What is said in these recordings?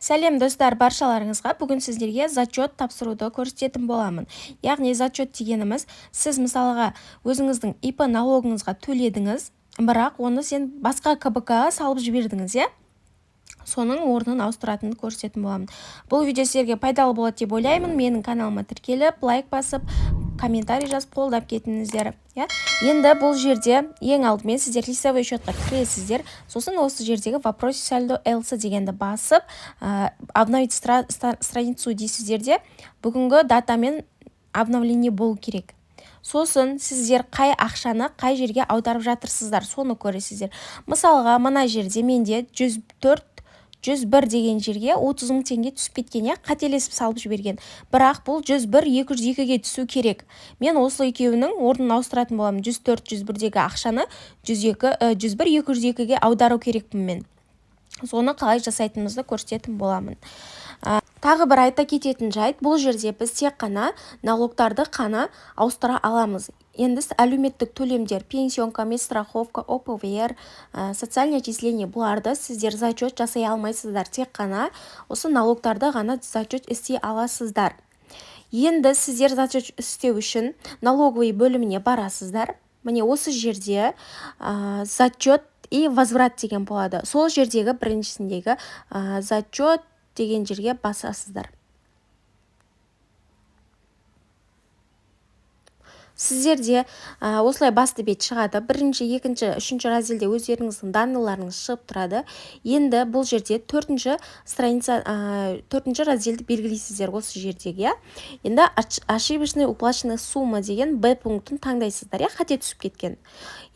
Сәлем, достар, баршаларыңызға! Бүгін сіздерге зачет тапсыруды көрсететін боламын. Яғни зачет дегеніміз, сіз, мысалға, өзіңіздің ИП налогыңызға төледіңіз, бірақ оны сен басқа КБК салып жібердіңіз, иә, соның орнын ауыстыратынын көрсететін боламын. Бұл видео сіздерге пайдалы болады деп ойлаймын. Менің каналыма тіркеліп, лайк басып, комментарий жазып, қолдап кетіңіздер, иә. Енді бұл жерде ең алдымен сіздер лицевой счетқа кіресіздер. Сосын осы жердегі «Вопрос сальдо ЛЦ» дегенді басып, «Обновить страницу» дейсіздер де, бүгінгі датамен обновление болу керек. Сосын сіздер қай ақшаны қай жерге аударып жатырсыздар, соны көресіздер. Мысалға, мына жерде менде 104 101 деген жерге 30 мың теңге түсіп кеткен, иә, қателесіп салып жіберген. Бірақ бұл 101 202-ге түсу керек. Мен осы екеуінің орнын ауыстыратын боламын. 104 101-дегі ақшаны 102 101 202-ге аудару керекпін. Мен соны қалай жасайтынымызды көрсететін боламын. Тағы бір айта кететін жайт: бұл жерде біз тек қана налогтарды қана ауыстыра аламыз. Енді әлеуметтік төлемдер, пенсионка, медстраховка, ОПВР, социальное отчисление, бұларды сіздер зачет жасай алмайсыздар. Тек қана осы налогтарды ғана зачет істей аласыздар. Енді сіздер зачет істеу үшін налоговый бөліміне барасыздар. Міне, осы жерде «Зачет и возврат» деген болады. Сол жердегі біріншісіндегі «Зачет» деген жерге басасыздар. Сіздерде осылай басты бет шығады. Бірінші, екінші, үшінші разделде өздеріңіздің данныйларыңыз шығып тұрады. Енді бұл жерде төртінші страница, төртінші разделді белгілейсіздер осы жердегі, иә. Енді «Ошибочно уплаченная сумма» деген Б пунктін таңдайсыздар, иә, қате түсіп кеткен.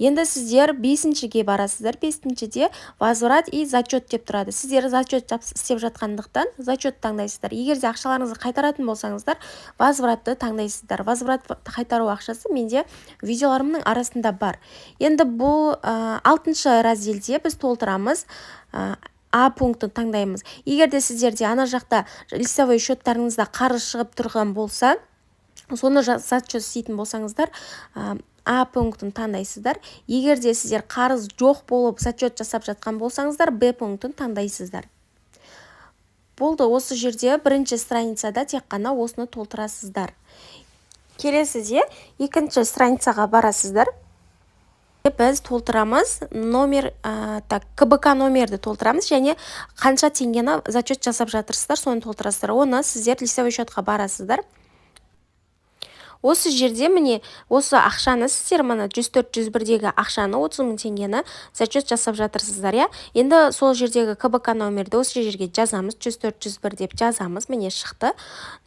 Енді сіздер бесіншіге барасыздар. Бесіншіде «Возврат и зачет» деп тұрады. Сіздер зачет істеп жатқандықтан, зачет таңдайсыздар. Егер де ақшаларыңызды қайтаратын болсаңыздар, возвратты таңдайсыздар. Возврат, қайтару ақшасы менде видеоларымның арасында бар. Енді бұл алтыншы разделде біз толтырамыз, А пунктін таңдаймыз. Егер де сіздерде ана жақта лицевой счеттарыңызда қарыз шығып тұрған болса, соны зачет істейтін болсаңыздар, А пунктін таңдайсыздар. Егер де сіздер қарыз жоқ болып зачет жасап жатқан болсаңыздар, Б пунктін таңдайсыздар. Болды, осы жерде бірінші страницада тек қана осыны толтырасыздар. Келесіде екінші страницаға барасыздар. Біз толтырамыз номер, так, КБК номерді толтырамыз және қанша теңгені зачет жасап жатырсыздар, соны толтырасыздар. Оны сіздер лицевой счетқа барасыздар. Осы жерде, міне, осы ақшаны сіздер, мына 104 101-дегі ақшаны, 30 мың теңгені зачет жасап жатырсыздар, иә. Енді сол жердегі КБК номерді осы жерге жазамыз, 104 101 деп жазамыз. Міне, шықты,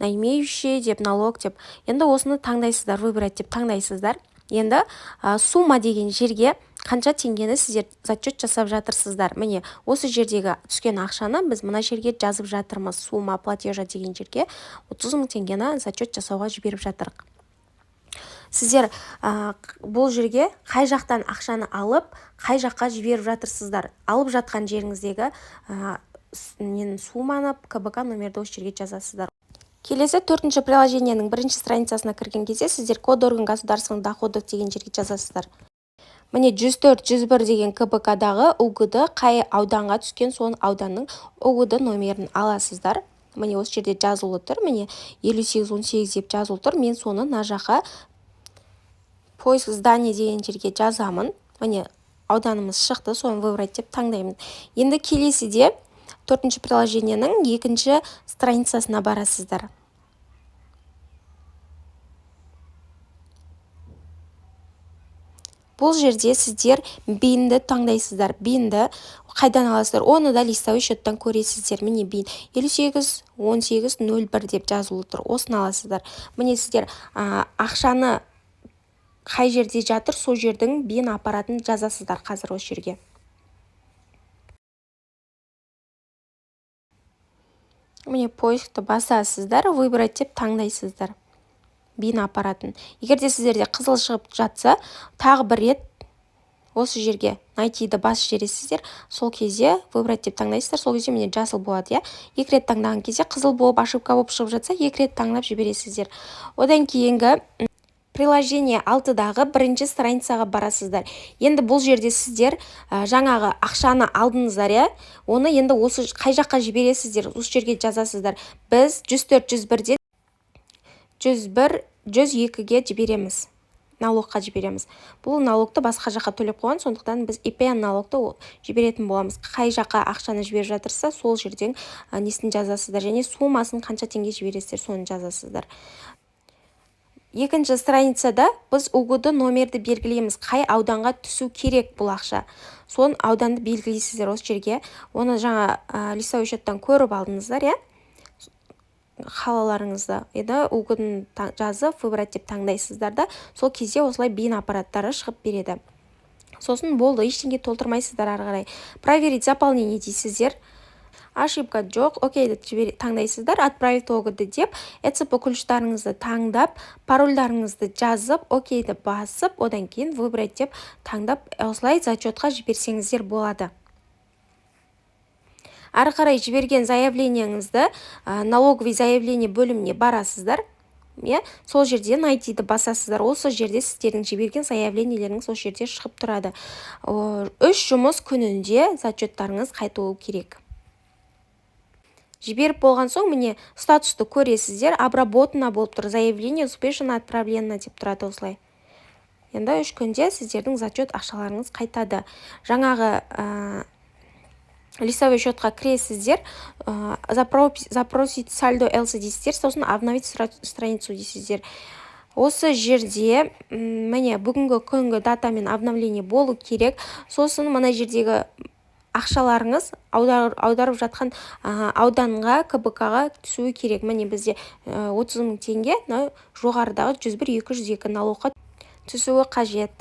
«На имеющие» деп, «Налог» деп. Енді осыны таңдайсыздар, «Выбрать» деп таңдайсыздар. Енді «Сумма» деген жерге қанша теңгені сіздер зачет жасап жатырсыздар, міне, осы жердегі түскен ақшаны біз мына жерге жазып жатырмыз. «Сумма платежа» деген жерге 30 мың теңгені зачет жасауға жіберіп жатырық. Сіздер бұл жерге қай жақтан ақшаны алып, қай жаққа жіберіп жатырсыздар, алып жатқан жеріңіздегі нені, сумманы, КБК номерді осы жерге жазасыздар. Келесі төртінші приложениенің бірінші страницасына кірген кезде сіздер «Код орган государственных доходов» деген жерге жазасыздар. Міне, 104 101 деген КБК-дағы УГД қай ауданға түскен, соның ауданның УГД номерін аласыздар. Міне, осы жерде жазулы тұр. Міне, 5818 деп жазулы тұр. Мен соны мына жаққа «Поиск здание» деген жерге жазамын. Міне, ауданымыз шықты, соны «Выбрать» деп таңдаймын. Енді келесіде төртінші приложениенің екінші страницасына барасыздар. Бұл жерде сіздер БИНді таңдайсыздар. БИНді қайдан аласыздар? Оны да лицевой счеттан көресіздер. Міне, БИН 581801 деп жазулы тұр, осыны аласыздар. Міне, сіздер ақшаны қай жерде жатыр, сол жердің БИН аппаратын жазасыздар қазір осы жерге. Міне, поискті басасыздар, «Выбрать» деп таңдайсыздар БИН аппаратын. Егер де сіздерде қызыл шығып жатса, тағы бір рет осы жерге «Найтиді» басып жібересіздер. Сол кезде «Выбрать» деп таңдайсыздар. Сол кезде, міне, жасыл болады, иә. Екі рет таңдаған кезде қызыл болып, ошибка болып шығып жатса, екі рет таңдап жібересіздер. Одан кейінгі Приложение 6-дағы бірінші страницаға барасыздар. Енді бұл жерде сіздер жаңағы ақшаны алдыңыздар, иә, оны енді осы қай жаққа жібересіздер, осы жерге жазасыздар. Біз 104 101-ден 101 102-ге жібереміз, налогқа жібереміз. Бұл налогты басқа жаққа төлеп қойған, сондықтан біз ИПН налогты жіберетін боламыз. Қай жаққа ақшаны жіберіп жатырсыздар, сол жерден несін жазасыздар және суммасын, қанша теңге жібересіздер, соны жазасыздар. Екінші страницада біз УГД номерді белгілейміз, қай ауданға түсу керек бұл ақша, соны ауданды белгілейсіздер осы жерге. Оны жаңа лицевой счеттан көріп алдыңыздар, иә, қалаларыңызды. Енді УГД жазып, «Выбрать» деп таңдайсыздар да, сол кезде осылай БИН аппараттары шығып береді. Сосын болды, ештеңе толтырмайсыздар ары қарай. «Проверить заполнение» дейсіздер, ошибка жоқ, «Окей» таңдайсыздар. «Отправить ОГД» деп, ЭЦП ключтарыңызды таңдап, парольдарыңызды жазып, «Окейді» басып, одан кейін «Выбрать» деп таңдап, осылай зачетқа жіберсеңіздер болады. Ары қарай жіберген заявлениеңізді «Налоговый заявление» бөліміне барасыздар, иә, сол жерде «Найти»-ді басасыздар. Осы жерде сіздердің жіберген заявлениелеріңіз осы жерде шығып тұрады. 3 жұмыс күнінде зачеттарыңыз қайтуы керек. Жіберіп болған соң, міне, статусты көресіздер, «Обработано» болып тұр, «Заявление успешно отправлено» деп тұрады осылай. Енді 3 күнде сіздердің зачет ақшаларыңыз қайтады. Жаңағы лицевой счетқа кіресіздер, «Запросить сальдо ЛС» дейсіздер, сосын «Обновить страницу» дейсіздер. Осы жерде, міне, бүгінгі күнгі датамен обновление болу керек. Сосын мына жердегі ақшаларыңыз аударып жатқан ауданға, КБК-ға түсуі керек. Міне, бізде 30 000 теңге мынау жоғарыдағы 101 202 налогқа түсуі қажет.